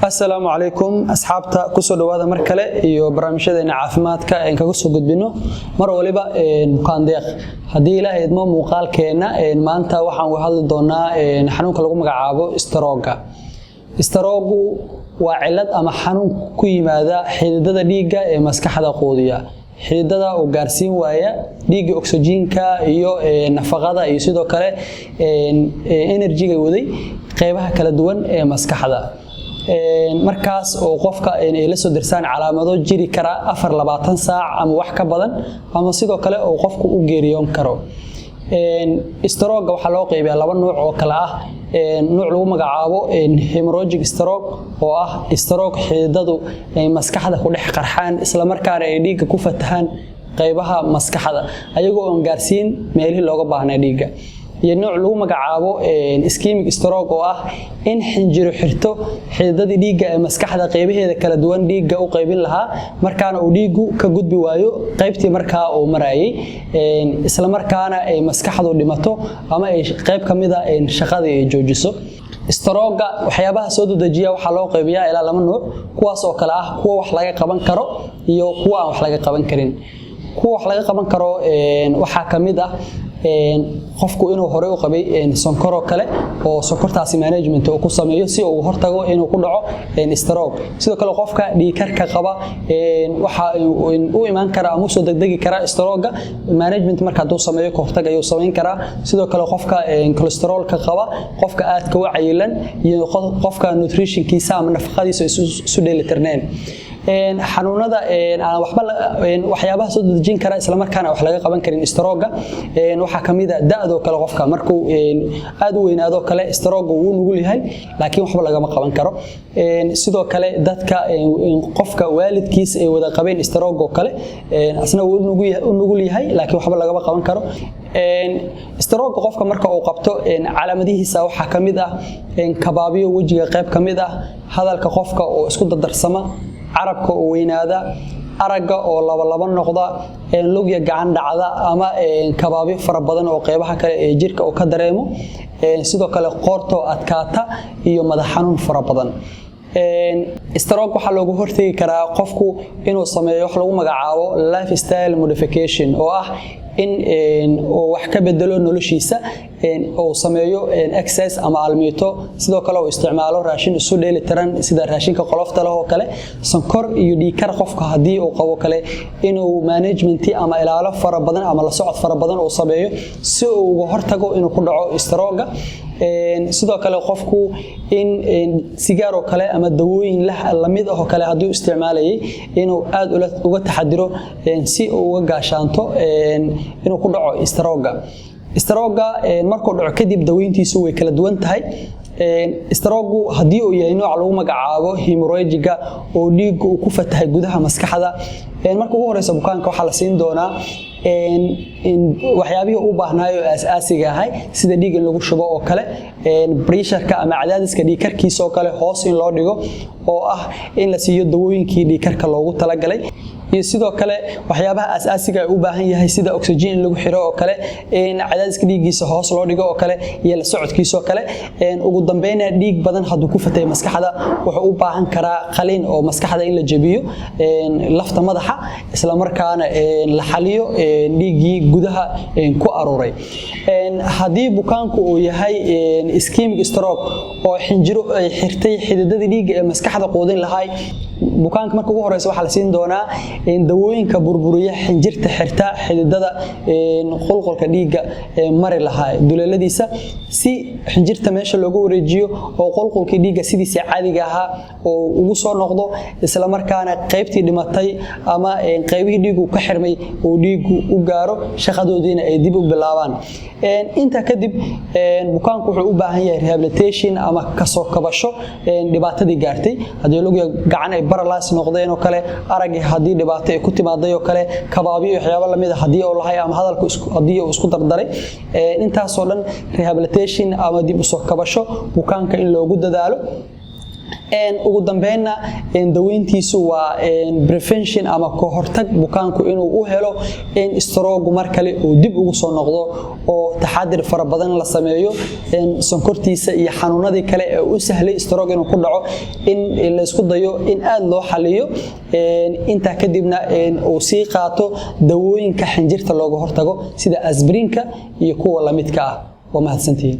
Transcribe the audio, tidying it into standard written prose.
Asalaamu calaykum asxaabta, kusoo dhawaada mar kale iyo barnaamijyadeena caafimaadka een kaga soo gudbino mar waliba Bukaan Deeq. Haddii Ilaahay idmo, muuqaalkeenna maanta waxaan uga hadli doonaa xanuunka lagu magacaabo stroke-ga. Stroke-gu waa cilad ama xanuun ku yimaada xididada dhiigga ee maskaxda quudiya, xididada oo gaarsiin waaya dhiigga oksijiinka iyo nafaqada iyo sidoo kale energy-ga waday qeybaha kala duwan ee maskaxda. Markaas oo qofka ay la soo dirsaan calaamado jiri kara 24 saac ama wax ka badan, ama sidoo kale oo qofku u geeriyoon karo. Stroke-ga waxaa loo qeybiyaa laba nuuc oo kale ah: nuuc lagu magacaabo hemorrhagic stroke, oo ah stroke xididadu ay maskaxda ku dhex qarxaan, islamarkaana ay dhiigga ku fatahaan qeybaha maskaxda ayagoo oon gaarsiin meelihii looga baahnaa dhiigga, iyo nooc lagu magacaabo ischemic stroke, oo ah in xinjiro xirto xididadii dhiigga ee maskaxda qeybaheeda kala duwan dhiigga u qaybin lahaa, markaana uu dhiiggu ka gudbi waayo qaybtii markaa uu marayay, isla markaana ay maskaxdu dhimato ama ay qayb ka mida shaqadii ay joojiso. Stroke-ga waxyaabaha soo dedejiya waxaa loo qaybiyaa ilaa laba nuuc, kuwaas oo kale ah kuwa wax laga qaban karo iyo kuwa aan wax laga qaban karin. Kuwa wax laga qaban karo waxaa ka mid ah qofku inuu horey u qabay sonkoroo kale, oo sonkortaasi management uu ku sameeyo si uu hortago inuu ku dhaco stroke. Sidoo kale qofka dhiigkarka qaba waxa u imaan kara ama usoo degdegi kara stroke-ga, management marka hadduu sameeyo ka hortag ayuu samayn karaa. Sidoo kale qofka cholesterolka qaba, qofka aadka u cayilan iyo qofka nutritionkiisa ama nafaqadiisa isu dheelitirneen. Xanuunada aan waxba, waxyaabaha soo dedejin kara islamarkaana wax laga qaban karin stroke-ga waxaa kamid a da'doo kale. Qofka markuu aad u weynaado kale stroke-ga wuu nugul yahay, laakiin waxba lagama qaban karo. Sidoo kale dadka qofka waalidkiis ay wada qabeen stroke oo kale, asna wuu u nugul yahay, laakiin waxba lagama qaban karo. Stroke qofka marka uu qabto calaamadihiisa waxaa ka mid ah kabaabiyo wejiga qayb ka mid ah, hadalka qofka oo isku dardarsama, carabka oo weynaada, aragga oo labalaba noqda, lugya gacan dhacda ama kabaabyo fara badan oo qeybaha kale ee jirka uu ka dareemo, sidoo kale qoortoo adkaata iyo madax xanuun fara badan. Stroke waxaa loogu hortegi karaa qofku inuu sameeyo wax lagu magacaabo lifestyle modification, oo ah in uu wax ka bedelo noloshiisa, uu sameeyo exercise ama almiito, sidoo kale uu isticmaalo raashin isu dheeli tiran sida raashinka qolofta leh oo kale. Sonkor iyo dhiigkar qofka haddii uu qabo kale, inuu management ama ilaalo fara badan ama la socod fara badan uu sameeyo si uu uga hortago inuu ku dhaco stroke-ga. Sidoo kale qofku in sigaar oo kale ama dawooyin lamid ah oo kale haddii uu isticmaalayay, inuu aad uga taxadiro si uu uga gaashaanto inuu ku dhaco stroke-ga. Stroke-ga markuu dhaco kadib daweyntiisu way kala duwan tahay. Stroke-gu haddii uu yahay nooca lagu magacaabo hemorrhagic-ga, oo dhiigga uu ku fatahay gudaha maskaxda, marka ugu horeysa bukaanka waxaa la siin doonaa waxyaabihii u baahnaayo aas-aasiga ahay, sida dhiig in lagu shubo oo kale, pressure-ka ama cadaadiska dhiigkarkiisa oo kale hoos in loo dhigo, oo ah in la siiyo dawooyinkii dhiigkarka loogu talagalay, iyo sidoo kale waxyaabaha aas-aasiga ay u baahan yahay sida oxygen in lagu xiro oo kale, in cadaadiska dhiiggiisa hoos loo dhigo oo kale iyo la socodkiisa oo kale. Ugu dambeyna dhiig badan hadduu ku fatay maskaxda, wuxuu u baahan karaa qaliin, oo maskaxda in la jebiyo lafta madaxa, isla markaana la xaliyo dhiiggii gudaha ku aruuray. Haddii bukaanku uu yahay ischemic stroke, oo xinjiro ay xirtay xididadii dhiigga ee maskaxda quudin lahay, bukaanka marka ugu horeysa waxaa la siin doonaa dawooyinka burburiya xinjirta xirta xididada qulqulka dhiigga mari lahaa duleeladiisa, si xinjirta meesha loogu wareejiyo oo qulqulkii dhiigga sidiisa caadiga ahaa oo ugu soo noqdo, isla markaana qaybtii dhimatay ama qaybihii dhiiggu ka xirmay uu dhiiggu u gaaro, shaqadoodiina ay dib u bilaabaan. Intaa kadib bukaanku wuxuu u baahan yahay rehabilitation ama kasoo kabasho dhibaatadii gaartay. Haddii lugya gacan ay paralyze noqdeen oo kale, aragii haddii dhibaato ay ku timaaday oo kale, kabaabyo iyo waxyaabo lamid a haddii uu lahay, ama hadalku haddii uu isku dardaray, intaasoo dhan rehabilitation ama dib usoo kabasho bukaanka in loogu dadaalo. Ugu dambeynna daweyntiisu waa prevention ama ka hortag bukaanku inuu u helo in stroke mar kale uu dib ugu soo noqdo, oo taxadir fara badan la sameeyo, sonkortiisa iyo xanuunadii kale ee u sahlay stroke inuu ku dhaco in laysku dayo in aad loo xaliyo. Intaa kadibna uu sii qaato dawooyinka xinjirta looga hortago sida aspirinka iyo kuwa lamidka ah. Waa mahadsantihiin.